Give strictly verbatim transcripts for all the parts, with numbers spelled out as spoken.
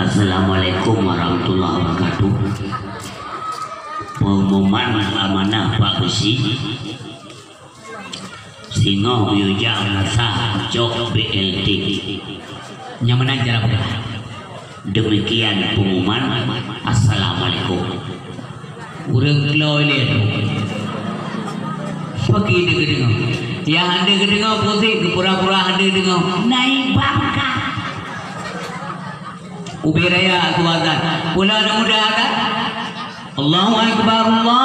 Assalamualaikum warahmatullahi wabarakatuh. Pengumuman amanah Pak Beusi. Singoh yue jak meunasah cok B L T. Nyang meunan cara peugah. Demikian pengumuman. Assalamualaikum. Ureueng keulôi lé. Soe keudeungoe? Nyang hana geudeungoe pusing, geupura-pura hana deungoe. Naik pangkat. Ubé raya aku azan. Pula aneuk muda kan? Allahu Akbar, Allahu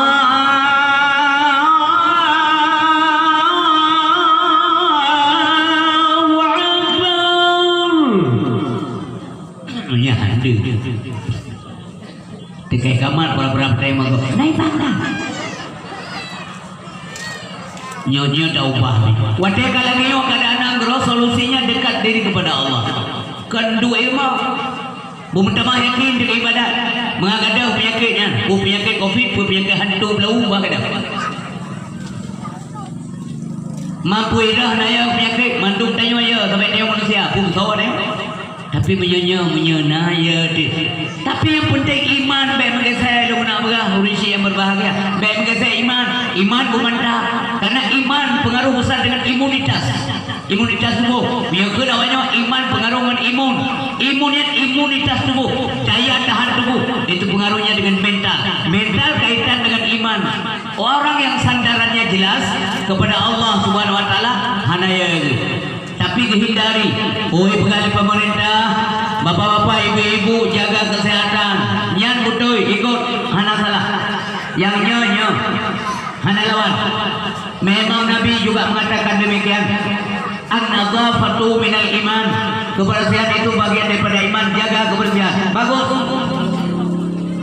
Akbar. Nyan hana. Teukai kamat pura-pura peutai magok. Naik pangkat. Nyoe-nyoe taubah. Watée ka lagée nyoe keuadaan nanggroe, solusinya dekat diri kepada Allah. Kon duek ilmu. Beumeutamah yakin deungon ibadat. Meungadeuh peunyakét nyan, peue peunyakét covid, peue peunyakét hantu beulaweueng, bah gadeuh. Mampu idah na ya peunyakét, mandum tanyoe ya, sabe tanyoe manusia, peue soe deh. Tapi meunyoe nyoe, meunyoe na ya deh. Tapi nyang penting iman bék meugeusé, lôn nak peugah ureueng syiek nyang berbahagia. Bék meugeusé iman, iman beumantap. Karena iman pengaruh besar dengan imunitas. Imunitas tuboh. Meunyoe keu awak nyoe iman pengaruh ngon imun. Imun nyan imunitas tuboh, daya tahan tubuh. Itu pengaruhnya dengan mental. Mental kaitan dengan iman. Orang yang sandarannya jelas kepada Allah Subhanahu wa Taala, hana ya. Tapi geuhindari, oi peugah lé pemerintah, bapak-bapak, ibu-ibu, jaga kesehatan. Nyan beutôi, ikot, hana salah. Nyang nyoe, nyoe, hana lawan. Memang Nabi juga mengatakan demikian. An-nadhafatu minal iman. Kebersihan itu bagian daripada iman. Jaga kebersihan. Bagus.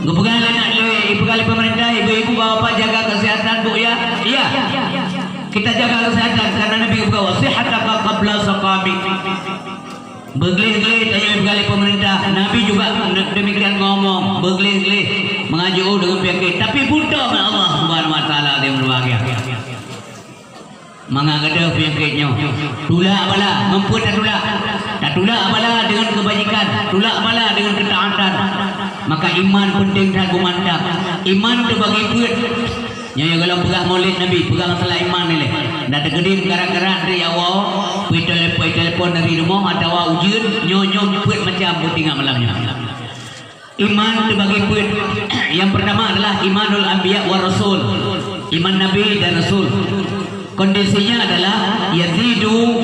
Geupeugah lé nak lé, geupeugah lé pemerintah, ibu-ibu, bapak-bapak, jaga kesehatan, Bu, ya. Iya. Kita jaga kesehatan karena Nabi geupeugah, "Wa sihhataka qabla saqamik." Beugleh-gleh tanyoe geupeugah lé pemerintah. Nabi juga demikian ngomong, beugleh-gleh, meungaji deungon peunyakét. Tapi buta ngon Allah Subhanahu wa Taala, dia berbahagia. Mangat gadeuh peunyakét nyoe. Tulak bala, ngon peue tatulak? Tatulak bala deungon keubajikan, tulak bala deungon keutaatan. Maka iman penting that beumantap. Iman teubagi peuet. Nyoe nyang golom peugah Maulid Nabi, peugah masalah iman ilée. Dak teukeudeh karat-karat di awai, peutelepon, peutelepon dari rumoh atawa ujeuen, nyoe-nyoe peuet macam beutingat malam nyoe. Iman teubagi peuet. Yang pertama adalah imanul anbiya war rasul. Iman nabi dan rasul. Kondisinya adalah yazidu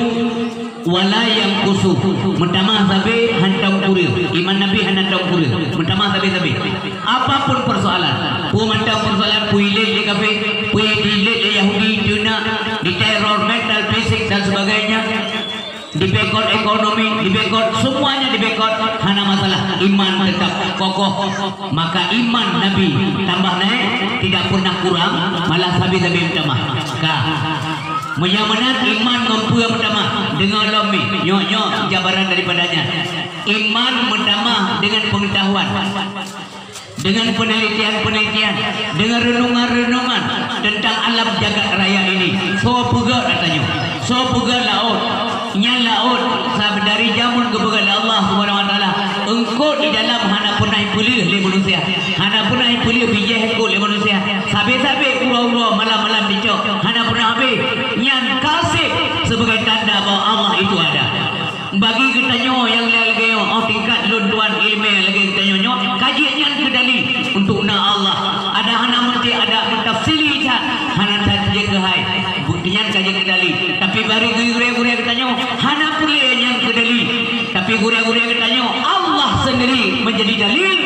wa la yanqusu. Meutamah sabe, hana kureueng. Iman nabi hana kureueng. Meutamah sabe-sabe. Apapun persoalan, peue mantong persoalan, peue ilét lé kafé, peue ilét lé Yahudi, Cina, diteror mental, fisik dan sebagainya. Dibekot ekonomi, dibekot, semuanya dibekot, hana masalah. Iman tetap kokoh. Maka iman Nabi tambah naik, tidak pernah kurang, malah sabe-sabe meutamah. Ka. Meunyoe meunan iman ngon peue meutamah, deungoe lom mi. Nyoe-nyoe jabaran daripadanya. Iman meutamah dengan pengetahuan. Dengan penelitian-penelitian, dengan renungan-renungan tentang alam jagat raya ini. Soe peugöt ata nyoe? Soe peugöt laôt? Nyan laôt, sabe dari jameun geupeugöt lé Allah Subhanahu wa Taala. Eungkôt di dalam hana peunah ipeuleueh lé manusia. Hana peunah ipeuleueh bijéh eungkôt lé manusia. Sabe-sabe uroe-uroe, malam-malam dicok. Hana peunah habéh. Nyan ka sép sebagai tanda bahwa Allah itu ada. Bagi geutanyoe nyang lagée nyoe, oh, tingkat lôn tuan ileumèe lagée geutanyoe nyoe, ka jeuet nyan keu dali untuk na Allah. Ada hana meuti, ada meutafsili that, hana that jeuet keuhai. Bukti nyan ka jeuet keu dali. Tapi bari gurée-gurée geutanyoe hana peureulée nyan keu dali. Tapi gurée-gurée geutanyoe, Allah sendiri menjadi dalil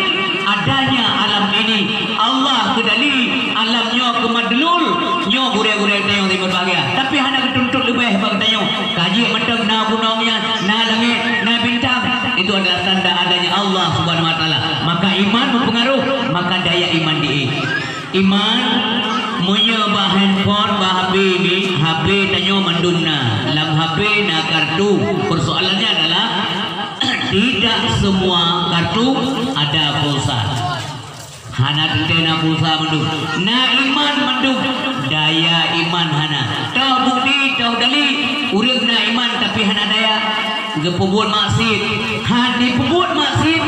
adanya alam ini. Allah keu dali alam nyoe keu madlul, nyoe gurée-gurée geutanyoe nyang berbahagia. Tapi hana geutuntot leubeh bak geutanyoe. Ka jeuet mantong na gunong nyan, na langét, na bintang. Itu adalah tanda adanya Allah Subhanahu wa Taala. Maka iman berpengaruh, maka daya iman diék. Iman, meunyoe bak handphone, bak H P ni, H P tanyoe mandum na. Lam H P na kartu. Persoalannya adalah, tidak semua kartu ada pulsa. Hana teuntée na pulsa mandum. Na iman mandum, daya iman hana. Toh bukti, toh dali, ureuëng na iman tapi hana daya. Geupeubuet maksiet. Hana jipeubuet maksiet,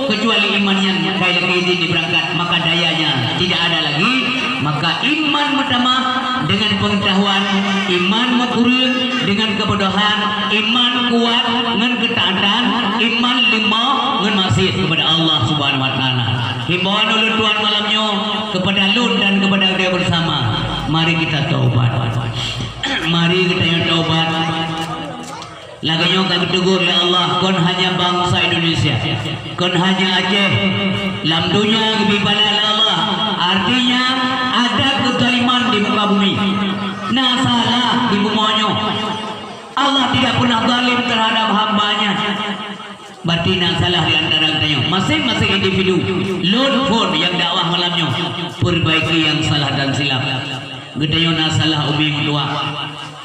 Kecuali iman nyan kai lakée idin jibeurangkat, maka dayanya tidak ada lagi. Maka iman meutamah dengan pengetahuan, iman meukureueng dengan kebodohan, iman kuat ngon keutaatan, iman leumoh ngon maksiat kepada Allah Subhanahu wa Taala. Himbauan ulôn tuan malam nyoe kepada lôn dan kepada geutanyoe bersama, mari kita taubat. Mari geutanyoe taubat. Lagée nyoe ka geutegur lé Allah, kon hanya bansa Indonesia, kon hanya Aceh, lam donya geubri bala lé Allah. Artinya, ada kezaliman di muka bumi. Na salah di bumoe nyoe. Allah tidak pernah zalim terhadap hamba-Nya. Berarti na salah di antara geutanyoe. Masing-masing individu, lôn phon nyang dakwah malam nyoe, perbaiki nyang salah dan silap. Geutanyoe na salah umi meutuah.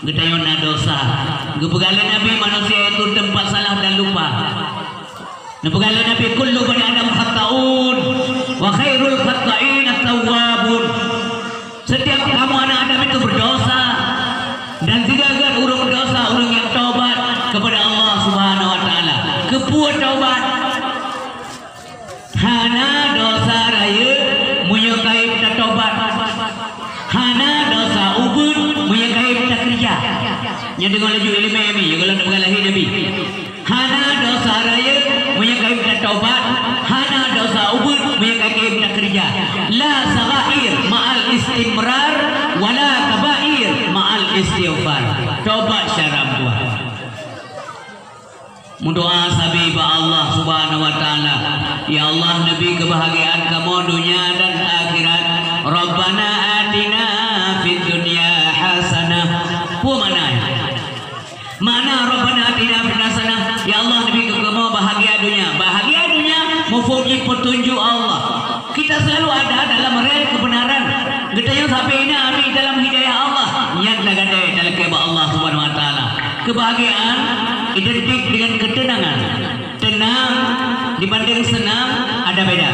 Geutanyoe na dosa. Geupeugah lé Nabi, manusia itu tempat salah dan lupa. Neupeugah lé Nabi, "Kullu bani Adam khata'un, wa khairul khata'in at-tawwabun." Setiap kamu anak Adam itu berdosa, dan sigaga ureuëng berdosa ureuëng nyang taubat kepada Allah Subhanahu wa Taala. Keupeue taubat? Hana dosa rayeuk meunyoe kayém tatobat. Hana dosa ubeut meunyoe kayém takeureuja. Nyan deungoe laju ileumèe mi, ya, gohlom tapeugah lahé Nabi. Hana dosa rayeuk meunyoe kayém tatobat. Hana dosa ubeut meunyoe kayém takeureuja. La saghair ma'al istimrar, wala kabair ma'al istighfar. Tobat syara meutuah. Meudoa sabe bak Allah Subhanahu wa Taala, "Ya Allah, neubi keubahgiaan kamoe donya dan akhirat. Rabbana atina fid dunya hasanah." Peue makna nyan? Makna Rabbana atina fid dunya hasanah, "Ya Allah, neubi keu kamoe bahgia donya." Bahgia donya muphom jih peutunjuk Allah. Kita selalu ada dalam rel kebenaran. Geutanyoe sabe na ami dalam hidayah Allah. Nyan tagadée talakée bak Allah Subhanahu wa Taala. Keubahgiaan identik dengan keuteunangan. Teunang dibandéng seunang ada beda.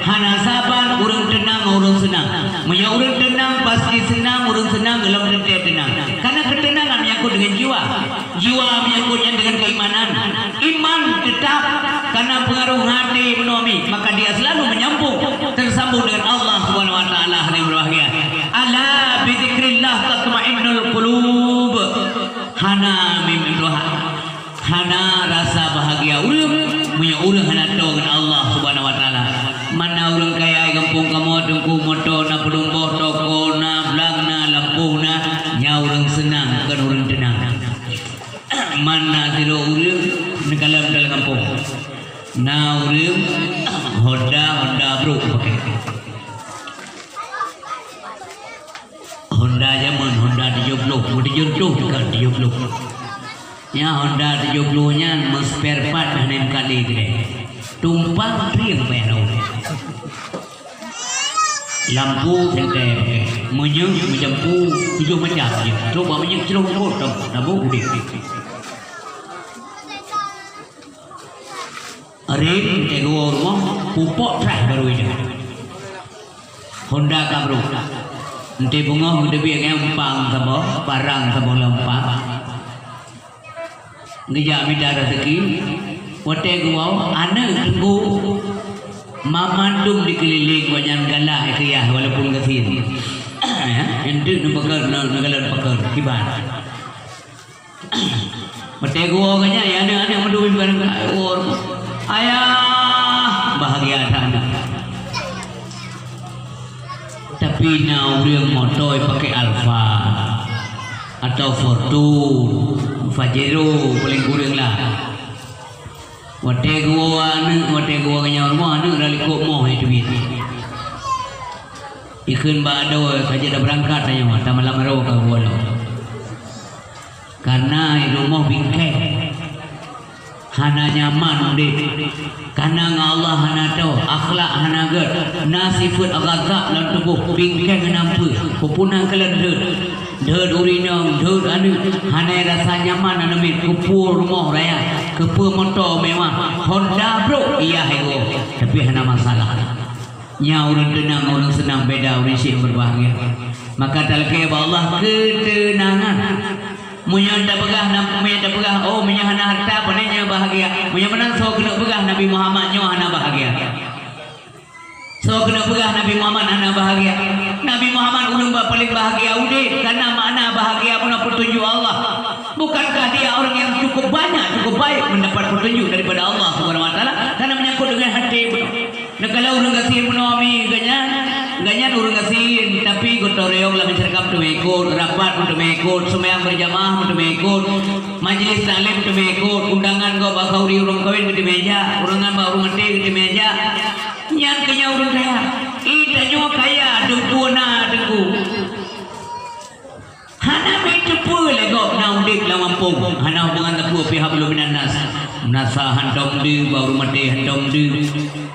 Hana saban ureuëng teunang ngon ureuëng seunang. Meunyoe ureuëng teunang pasti seunang, ureuëng seunang gohlom teuntée teunang. Karena keuteunangan menyangkut dengan jiwa. Jiwa menyangkut nyan dengan keimanan. Iman teutap karena peungaruh hati meunomi, maka dia selalu menyambung, tersambung dengan Allah Subhanahu wa Taala. Hadirin berbahagia. Ala bidzikrillah tatmainnul qulub. Hana meudoa. Hana rasa bahagia ureuëng meunyoe ureuëng hana toe ngon Allah Subhanahu wa Taala. Mana ureuëng kaya di gampông kamoe, teungku, moto na, peudumbôh toko na, blang na, lampôh na, nyan ureuëng seunang, kon ureuëng teunang. Mana sidroe ureuëng neukalon dalam gampông. Na ureuëng Honda, Honda brôk pakè. Honda jameun, Honda tujoh ploh, meutujoh ploh bukan tujoh ploh. Nyan Honda tujoh ploh nyan meuspare part dah nem kali keudeh. Tumpang trieng payah lom. Lampu tengke pakè. Minyeuk meujampu tujoh macam je. Trok bak minyeuk ceurong rot tam-, taboh udeb. Rem teuka rumoh, pupok trah baru ida. Honda ka brôk. Enti beungoh geuteubiet ngon umpang saboh, parang saboh lam umpang. Geujak mita raseuki, watée geuwoe, aneuk teungku, mamandum dikeulileng gobnyan galak keu yah walaupun gasien. Ya, enteuk neupeugah, neukalon peugah kiban. Watée geuwoe gobnyan, ya, aneuk-aneuk meudumi barang, woe, "Ayah!" Bahagia that aneuk. Tapi na ureuëng moto jipakè Alphard, atau Fortuner, Pajero, paléng kureueng lah. Watée geuwoe aneuk, watée geuwoe ngon nyan rumoh, aneuk dah likot moh jiteubiet. Jikheun bak adoe, "Ka jeuet dah beurangkat tanyoe, tamalam aro ka geuwoe lom." Karena di rumoh bingkai. Hana nyaman udeb. Kana ngon Allah hana toe, akhlak hana gét, na sifeuet ghadab lam tuboh, bingkeng hana peue, peue na kalon deuet. Deuet ureueng inong, deuet aneuk, hana rasa nyaman aneuk miet, keupeue rumoh raya, keupeue moto mewah, Honda brôk, iyah ego, tapi hana masalah. Nyan ureueng teunang, ureueng seunang beda, ureueng syik berbahagia. Maka talakée bak Allah keuteunangan. Meunyoe tapeugah, meunyoe tapeugah, "Oh, meunyoe hana hareuta, pane nyoe bahagia." Meunyoe meunan soe keuneuk peugah Nabi Muhammad nyoe hana bahagia. Keuneuk peugah Nabi Muhammad hana bahagia. Nabi Muhammad ulôn ba paléng bahagia udeb, karena makna bahagia meunan peutunjuk Allah. Bukankah dia orang yang cukup banyak, cukup baik mendapat petunjuk daripada Allah Subhanahu Wa Taala? Karena menyangkut dengan hati. Nah, kalau ureuëng gasien meunoe mi ganyan, ganyan ureuëng gasien, tapi gotong royong lam masyarakat meuteumèe ikot, rapat meuteumèe ikot, seumayang berjamaah meuteumèe ikot, majelis taklim meuteumèe ikot, undangan gob bak khanduri ureuëng kawin meuteumèe jak, undangan bak ureuëng maté meuteumèe jak. Nyan keuh nyan ureuëng kaya. Ih, tanyoe kaya, teungku na teungku. Hana meuteupeu lé gob na udeb lam gampông. Hana hubungan teupeu pihak luminannas. Meunasah hantom deuh, bak ureuëng maté hantom deuh,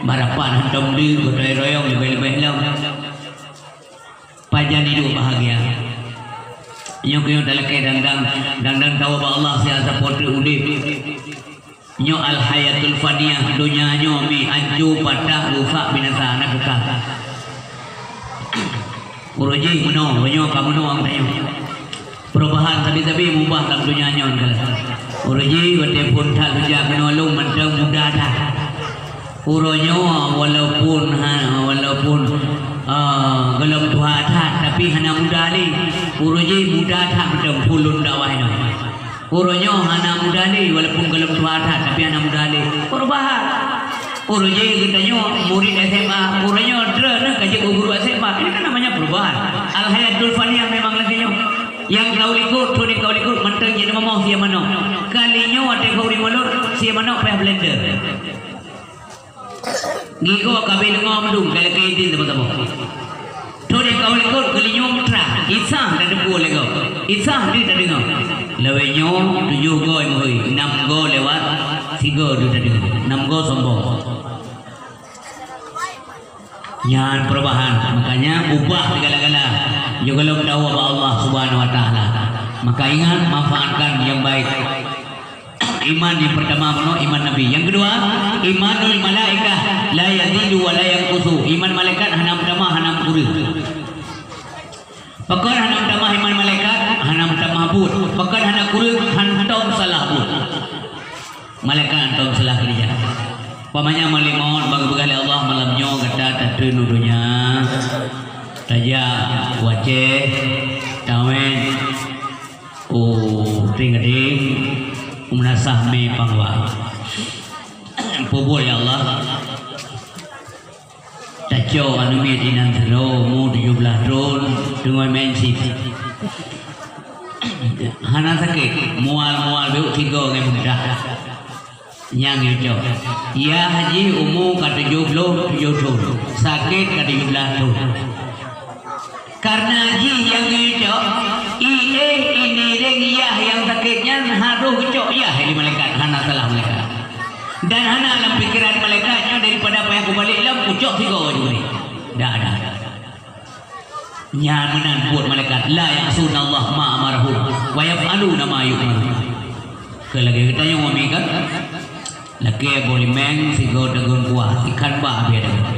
bak rapat hantom deuh, gotong royong leubeh-leubeh lom. Pajan hidup bahagia. Nyoe keuh nyang talakée dang-dang, dang-dang tawoe bak Allah siat sapoe teuk udeb. Nyoe al-hayatul faniyah, donya nyoe mi anco, patah, rusak, binasa, hana keukai. Uroe jih meunoe, uroe nyoe ka meunoe, ka meunoe. Perubahan sabe-sabe mubah lam donya nyoe, kan? Uroe jih watée phon that geujak keunoe lom mantong muda that. Uroe nyoe walaupun ha, walaupun, eh, gohlom tuha that, tapi hana muda lé. Uroe jih muda that mantong phon lôn dakwah nyoe. Uroe nyoe hana muda lé, walaupun gohlom tuha that, tapi hana muda lé. Perubahan. Uroe jih geutanyoe murit S M A, uroe nyoe droeneuh ka jeuet keu guru S M A. Ini kan namanya perubahan. Al-hayatul faniyah memang lagée nyoe. Nyang ka u likot, trok di ka u likot, mantong jeuet neumoh sie manok. Kali nyoe watée ka ureuëng molot, sie manok payah blender. Gigoe ka abéh leungoe meudum, ka lakée idin saboh-saboh. Trok di ka u likot, geulinyueng trang, isah tateupeue lé gob. Isah deuh tadeungoe. Lawét nyoe tujoh goe meuhôi, nam goe lewat, sigoe deuh tadeungoe. Nam goe sombong. Nyan perubahan. Makanya ubah segala-gala. Juga lom tawoe bak Allah Subhanahu Wa Taala. Maka ingat, manfaatkan yang baik. Iman yang pertama bunoe iman Nabi. Yang kedua, imanul malaikah la yazidu wa la yanqusu. Iman malaikat hana meutamah, hana meukureueng. Pakon hana meutamah iman malaikat? Hana meutamah buet. Pakon hana kureueng? Hantom salah buet. Malaikat hantom salah keureuja. Umpamanya malam maut bak geupeugah lé Allah, malam nyoe gata tatreun u donya, tajak u Aceh, tawét, u Trieng Gadeng, u Meunasah Mé Pangwa. Peubuet ya Allah. Tacok aneuk miet inan sidroe umu tujoh blaih thon, teungoh main chip. Hana sakét, mual-mual beuh tiga ngon mudah. Nyang geucok. Yah jih umu ka tujoh ploh tujoh thon, sakét ka tujoh blaih thon. Karena jih nyang geucok, i éh i niréng yah nyang sakét nyan harôh geucok yah lé malaikat, hana salah malaikat. Dan hana lam pikeran malaikat nyoe daripada payah kubalek lom kucok sigoe jih. Dak, dak. Nyan meunan buet malaikat, "La ya'sunallaha ma amarahum wa yaf'aluna ma yu'marun." Keu lagèe geutanyoe umi kan? Lakèe boh limeng, sigoe dagon kuah, ikan ba abéh dagon.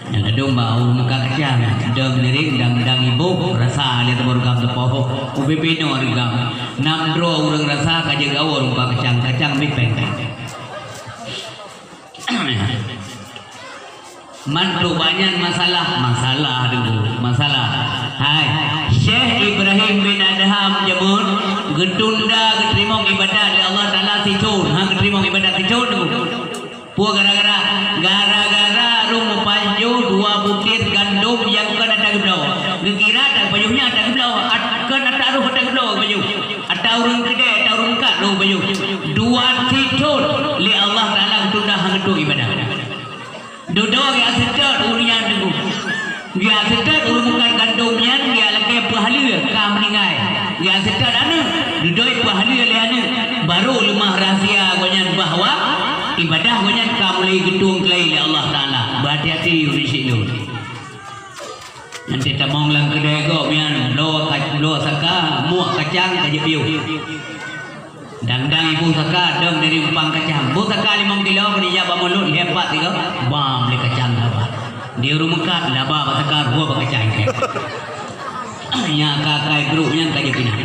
Nyang ladôm bak u muka kacang, dong liring dang-dang iboh, rasa lé teubon gam teupoh, ubé binoe rigam. Nam droe ureueng rasa ka jeuet gawoe muka kacang, kacang bipeng. Mantuk banyan masalah, masalah dulu, masalah. Hai, Syekh Ibrahim bin Adham jameun geutunda geuteurimong ibadat lé Allah Taala sithon, ha geuteurimong ibadat sithon dulu. Peue gara-gara? Gara-gara rhung meupajoh dua butir gandom nyang kon ata geubloe. Geukira ata pajoh nyan ata geubloe, at-, kon ata rôh ata geubloe pajoh. Ata ureueng keudè, ata ureueng kat rôh pajoh. Dua sithon lé Allah Taala geutunda han geutueng ibadat. Dudoe geuseutôt ureueng nyan teungku. Geuseutôt ureueng meukat gandom nyan, geulakèe peuhaleue ka meuninggai. Geuseutôt aneuk, dudoe peuhaleue lé aneuk. Barô leumah rahsia gobnyan bahwa ibadah gobnyan ka mulai geutueng keulai lé Allah Taala. Beuhati-hati ureueng syik lôn. Nyan teutamong lam keudè gob nyan, bloe ka-, bloe saka, muak kacang ka jipiôh. Dang-dang iboh saka dong dari umpang kacang. Boh saka limong kilo, keudijak bak mulod, lhèe pat tiga, bam lé kacang laba. Di ureueng meukat, laba bak saka, rua bak kacang. Nyan ka akai brôk nyan ka jipinah.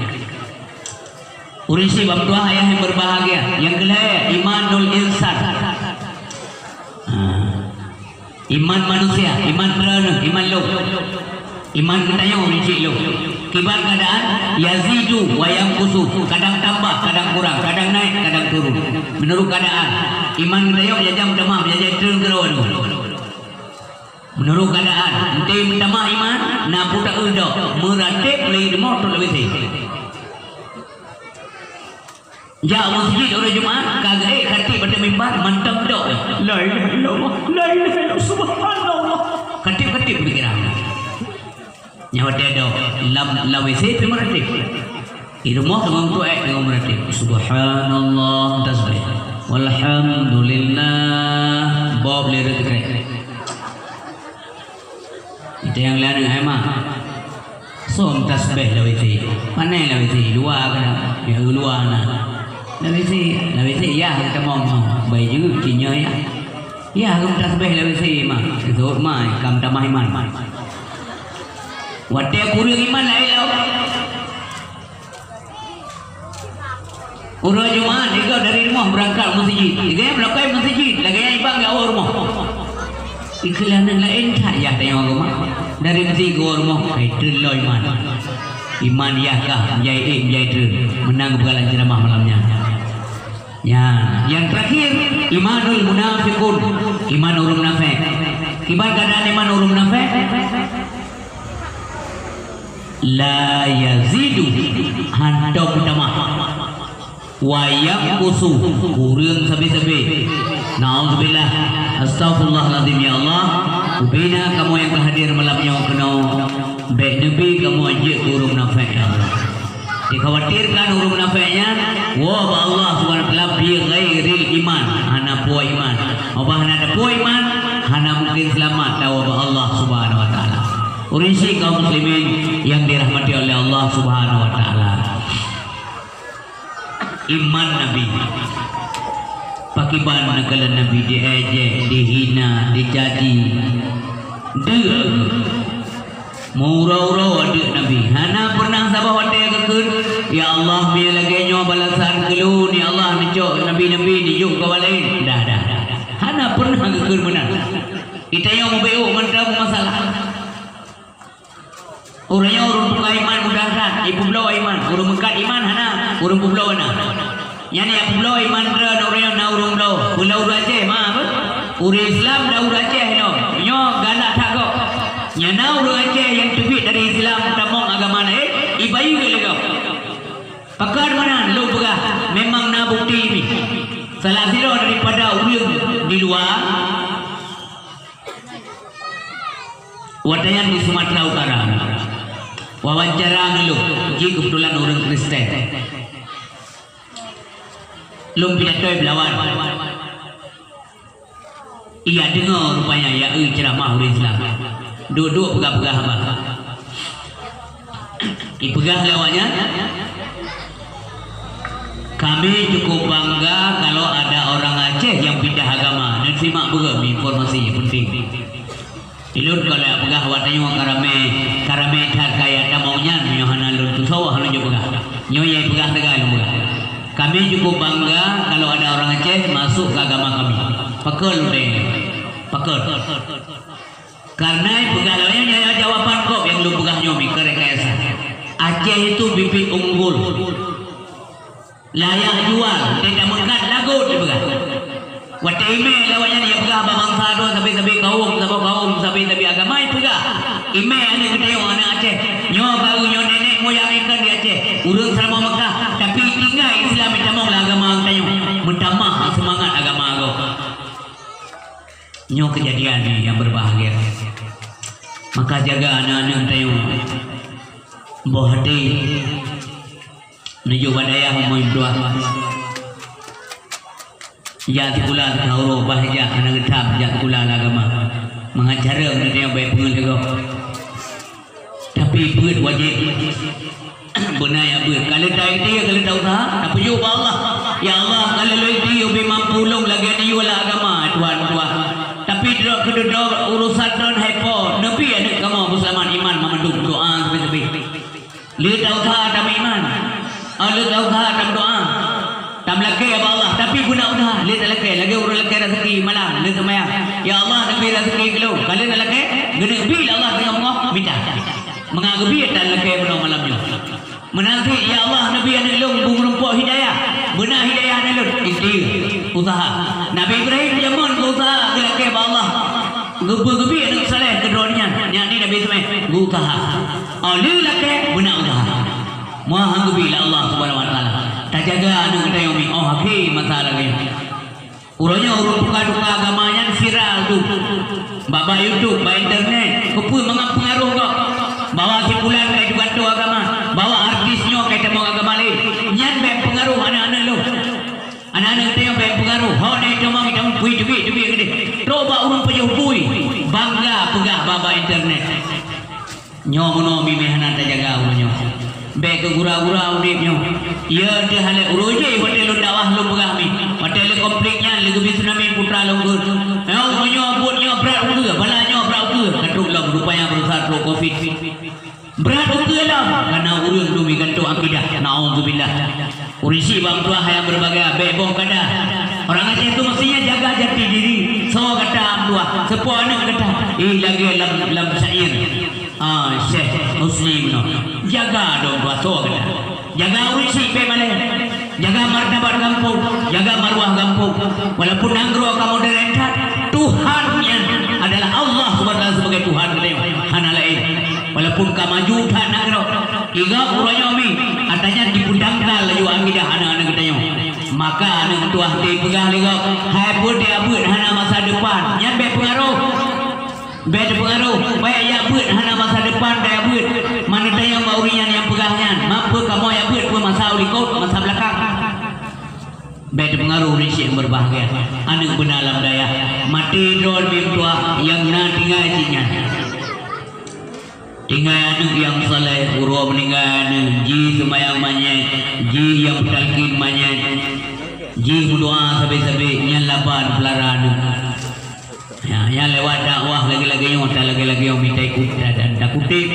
Ureueng syiek bak meutuah ayah yang berbahagia. Nyang keulhèe, imanul insan. Iman manusia, iman droeneuh, iman lôn. Iman geutanyoe meucit lôn. Kiban keuadaan, yazidu wa yanqusu, kadang tambah, kadang kurang, kadang naik, kadang turun. Meunurot keuadaan, iman geutanyoe meujajah meutamah, meujajah treun keudroe. Meunurot keuadaan, enteuk meutamah iman, na peue taeu dok, meuratéb lé rumoh trok lawét. Jak meuseujid uroe Jumat, ka geuék khatib ateueh mimbar, mantong dok. La ilaha illallah, la ilaha illallah, subhanallah. Khatib-khatib pikiran. Nyoe watée dok, lam, lam W C pih meuratéb. Di rumoh teuma untuk ék deungon meuratéb. Subhanallah, tasbih. Walhamdulillah, bob lé reuteuk. Kita nyang laén hai mak. Som tasbih lawét. Pane lawét? Luwa keunan. Ya luwa na. Lawét, lawét ya tamong. Bai jeuet ci nyoe ya. Ya geutasbih lawét mak. Seuôt mai kam tamah iman. Watée kureueng iman laén lom. Uroe Jumat, igoe dari rumoh beurangkat meuseujid. Igoe meulakée meuseujid, lagée nyan ibang geuwoe rumoh. Ikheun lé aneuk laén that yah tanyoe agama. Dari meuseujid geuwoe rumoh, hai treun lom iman. Iman yah kah, meujai ék, meujai treun. Meunan geupeugah lam ceuramah malam nyan. Nyan, nyang terakhir, imanul munafiqun. Iman ureuëng munafék. Kiban keuadaan iman ureuëng munafék? La yazidu, hántom meutamah. Wa yanqusu, kureueng sabe-sabe. Naudzubillah. Astaghfirullahalazim, ya Allah. Ubena kamoe nyang ka hadir malam nyoe keunoe, bék neubi kamoe jeuet keu ureuëng munafék, ya Allah. Dikhawatirkan ureuëng munafék nyan woe bak Allah Subhanahu wa Taala bi ghairil iman, hana puwoe iman. Meubah hana puwoe iman, hana mungken seulamat tawoe bak Allah Subhanahu wa Taala. Ureuëng syik kaum muslimin nyang dirahmati oleh Allah Subhanahu wa Taala. Iman Nabi. Pakiban neukalon Nabi diejek, dihina, dicaci. Deuh. Meuuroe-uroe deuh Nabi. Hana pernah saboh watée geukheun, "Ya Allah, meunyo lagée nyoe balasan keu lôn, ya Allah, neucok nabi-nabi neujok keu laén." Dah, dah, dah. Hana pernah geukheun meunan. Geutanyoe meubeuk mantong masalah. Ureuëng nyoe ureuëng peugah iman mudah that, ipeubloe iman. Ureuëng meukat iman hana, ureuëng peubloe na. Nyan nyang peubloe iman droe ureuëng nyoe na ureuëng bloe. Peue ureuëng Aceh ma apa? Ureuëng Islam na ureuëng Aceh nyoe. Nyoe galak that gob. Nyan na ureuëng Aceh nyang teubiet dari Islam tamong agama laén, ibayeue lé gob. Pakon meunan lôn peugah, memang na bukti pih. Salah sidroe daripada ureuëng di luwa, watée nyan di Sumatera Utara, wawancara ngon lôn, jih keubeutulan ureuëng Kristen. Lôn pidato bak awak nyan. Iya deungoe rupanya, ya eu ceuramah ureuëng Islam. Duek-duek peugah-peugah haba. Ipeugah lé awak nyan, "Kami cukup bangga kalau ada orang Aceh yang pindah agama." Neusimak beugöt informasi nyang penting. Ulôn ka lheueh peugah watée nyoe ka ramé, ka ramé that kaya tamong nyan, meunyoe hana lôn tusoe lôn jeuet peugah. Nyoe nyang ipeugah teuga lôn peugah. "Kami cukup bangga kalau ada orang Aceh masuk ke agama kami." Pakon lôn tanyong? Pakon? Karena peugah lagée nyan jawaban gob nyang lôn peugah nyoe meukarekayasa. Aceh itu bibit unggul. Layak jual, teuka meukat lagot dipeugah. Watée imé lé awak nyan, ipeugah bak bansa droe sabe-sabe kaum, saboh kaum, sabe-sabe agama ipeugah. Imé aneuk geutanyoe, aneuk Aceh. Nyoe baru nyoe nenek moyang ikon di Aceh. Ureuëng seuramoe Mekah, tapi tinggai Islam itamong lam agama geutanyoe. Meutamah seumangat agama gob. Nyoe keujadian nyang berbahagia. Maka jaga aneuk-aneuk geutanyoe. Boh até. Meunyoe bak dayah umu tuha. Jak sikula teuka uroe bah jak hana geutam jak sikula lam agama. Mangat cara geutanyoe bèk peungeuet lé gob. Tapi beuet wajéb. Beuna jak beuet. Ka lheueh ta-ikhtiar, ka lheueh ta-useuha, tapeujok bak Allah. Ya Allah, ka lheueh lôn ikhtiar ubé mampu lôn lagèe niyueb lam agama, Tuhan, Tuhan. Tapi droe keudroe urosan droe hai po, neubi aneuk kamoe beuseulamat iman mamandum doa sabe-sabe. Lheueh ta-useuha tameuiman, lheueh ta-useuha tameudoa, tameulakèe bak Allah, tapi beuna useuha, lheueh Talakée, lagée ureuëng lakée raseuki malam, lheueh seumayang. "Ya Allah, neubri raseuki keu lôn." Ka lheueh talakée, geuneuk bi lé Allah teungoh beungoh, mita. Mangat geubi tan lakée bunoe malam nyoe. Meunan cit, "Ya Allah, neubri aneuëk lôn beumeureumpok hidayah. Beuna hidayah aneuëk lôn." Ikhtiar, useuha. Nabi Ibrahim jameun geuuseuha geulakée bak Allah. Geubri, geubri aneuëk saleh keu droeneuh nyan, yakni Nabi Ismail, geuuseuha. Oh, lheueh lakée, beuna useuha. Meuhan geubi lé Allah Subhanahu wa Taala. Tajaga aneuëk geutanyoe mi, oh, akhé masa lagée nyoe. Uroe nyoe ureuëng tuka-tuka agama nyan viral tu. Bak, bak YouTube, bak internet. Keupeue mangat peungaroh gob. Bahwa si pulan ka jigantoe agama. Bahwa artis nyoe ka jitamong agama laén. Nyan bék peungaroh aneuëk-aneuëk lôn. Aneuëk-aneuëk geutanyoe bék peungaroh. Ho nyoe tamong, tamong pui teubiet-teubiet keudeh. Trok bak ureuëng pajoh bui. Bangga peugah bak, bak internet. Nyoe meunoe mi meuhana tajaga uroe nyoe. Bék keu gura-gura udeb nyoe. Iya teuh halek uroe jih watée lôn dakwah lôn peugah mi. Watée lé konflik nyan lé geubi tsunami putra lôn kheun. Nyoe uroe nyoe buet nyoe brat ukeue, bala nyoe brat ukeue. Ka trok lom rupanya beureusa trok covid. Brat ukeue lom, kana ureuëng lôn mi gantoe akidah. Naudzubillah. Ureuëng syiek bak meutuah nyang beureubagai, bék boh kada. Orang Aceh tu mestinya jaga jati diri. Soe gata meutuah, soe po aneuëk gata. Eh, lagée lam, lam syair. Ah, Syekh Muslim nyoe. Jaga dong meutuah, soe gata. Jaga ureuëng syiek bék malée. Jaga martabat gampông, jaga maruah gampông. Walaupun nanggroe ka modern that, Tuhan nyan adalah Allah Subhanahu wa Taala sebagai Tuhan geutanyoe. Hana laén. Walaupun ka maju that nanggroe, ingat uroe nyoe mi, ata nyan jipeudangkal laju akidah aneuëk-aneuëk geutanyoe. Maka aneuëk meutuah teupeugah lé gob, hai peue teuabeuet hana masa depan, nyan bék peungaroh. Bék teupeungaroh, bék jak beuet hana masa depan, bék jak beuet. Mana tanyong bak ureuëng nyan nyang peugah nyan, mampu kamoe jak beuet peue masa u likot, masa beulakang. Bék teupeungaroh ureuëng syiek nyang beureubahagia. Aneuëk beuna lam dayah, maté droe meutuah nyang na tinggai cit nyan. Tinggai aneuëk nyang saleh, uroe meuninggai aneuëk, jih seumayang manyét, jih nyang peutalkin manyét, jih meudoá sabe-sabe, nyan laba neupeulara aneuëk. Ya, nyang lewat dakwah lagée-lagée nyoe, ta lagée-lagée nyoe mita ikut dan takutik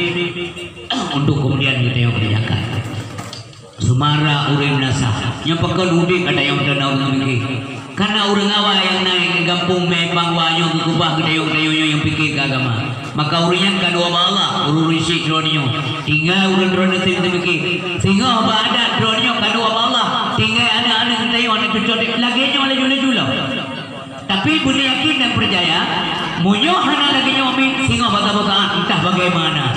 untuk kemudian geutanyoe kerjakan. Seumara ureuëng meunasah. Nyoe pakon udeb ata nyang teunaung meuke. Kana ureuëng awai nyang na gampông mé bangwa nyoe geukeubah geutanyoe-tanyoe nyang pike keu agama. Maka ureuëng nyan ka dua bak Allah, ureuëng syiek droeneuh nyoe. Tinggai ureuëng droeneuh teuh meuke. Singoh bak adat droeneuh nyoe ka dua bak Allah. Tinggai aneuëk-aneuëk geutanyoe, aneuëk cucoe lagée nyoe laju-laju lom. Tapi beuna yakin dan percaya, meunyoe hana lagée nyoe mi, singoh basa-basaan entah bagaimana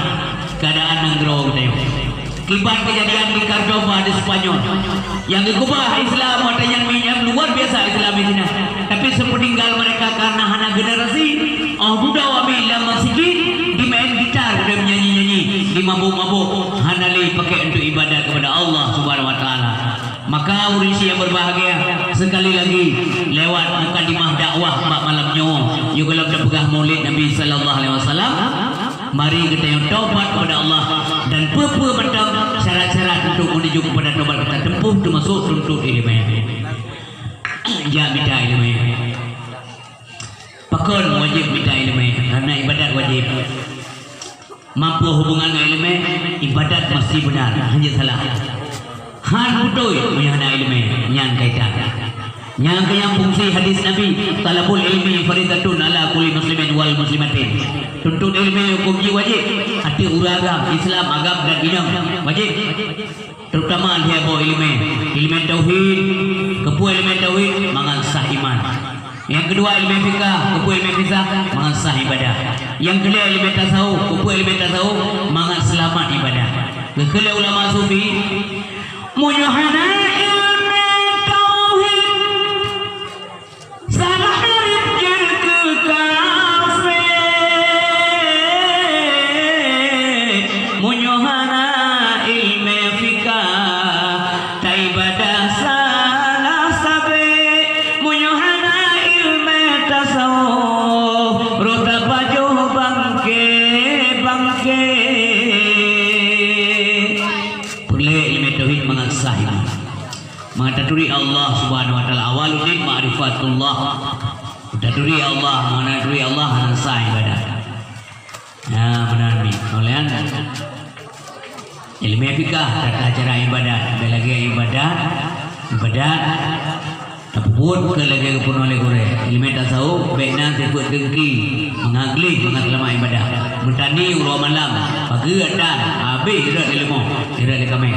keadaan nanggroe geutanyoe. Kiban kejadian di Cordoba di Spanyol, nyang geukeubah Islam watée nyan mi, nyang luar biasa Islam di sinan. Tapi sepeninggal mereka karena hana generasi, oh dudoe mi lam masjid, dimain gitar dan menyanyi-nyanyi, dimabuk-mabuk, hana lé pakai untuk ibadat kepada Allah Subhanahu wa Taala. Maka ureuëng syiek nyang beureubahagia, sekali lagi lewat mukadimah dakwah bak malam nyoe, yue gohlom teupeugah Maulid Nabi sallallahu alaihi wasallam, mari geutanyoe taubat kepada Allah dan peue-peue mantong syarat-syarat untuk menuju kepada taubat gata tempuh, teumasuk tuntut iéleumé. Jak mita iéleumé. Pakon wajéb mita iéleumé? Karena ibadat wajéb. Mampu hubungan ngon iéleumé, ibadat mesti beuna, hana salah. Han beutôi meunyoe hana iéleumé, nyan kaitan. Nyang keu nyang fungsi hadis Nabi, "Thalabul ilmi faridatun ala kulli muslimin wal muslimatin." Tuntut iéleumé huköm jih wajéb, ateueh ureuëng agam, Islam, agam dan inong, wajéb. Terutama lhée boh iéleumé, iéleumé tauhid. Keupeue iéleumé tauhid? Mangat sah iman. Nyang keudua iéleumé fikah, keupeue iéleumé fikah? Mangat sah ibadah. Nyang keulhée iéleumé tasawuf, keupeue iéleumé tasawuf? Mangat seulamat ibadah. Geukheun lé ulama sufi, meunyoe hana iéleumé tauhid, salah mirip jeuet keu kafé. Meunyoe hana iéleumé fikah, taibadah salah sabé. Meunyoe hana iéleumé tasawuf, roh tapajoh bangké-bangké. Peureulée iéleumé tauhid mangat sah iman. Mangat taturi Allah Subhanahu wa Taala, awaluddin ma'rifatullah. Taturi Allah, mangat taturi Allah hana sah ibadah. Nah, beuna mi. Oleh iéleumé fikah, tata cara ibadat. Ada lagi ibadat, ibadat. Tapi Buet keu lagèe geupeurunoe lé gurèe. Ileumèe tasawuf bèk na sifeuet deungki, mangat gleh, mangat seulamat ibadah. Meutani uroe malam, pageue atan, habéh rot ileumèe, rot lé kaméng.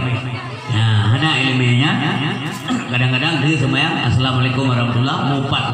Nah, hana ileumèe nyan. Kadang-kadang dia sembahyang, "Assalamualaikum warahmatullah," meupat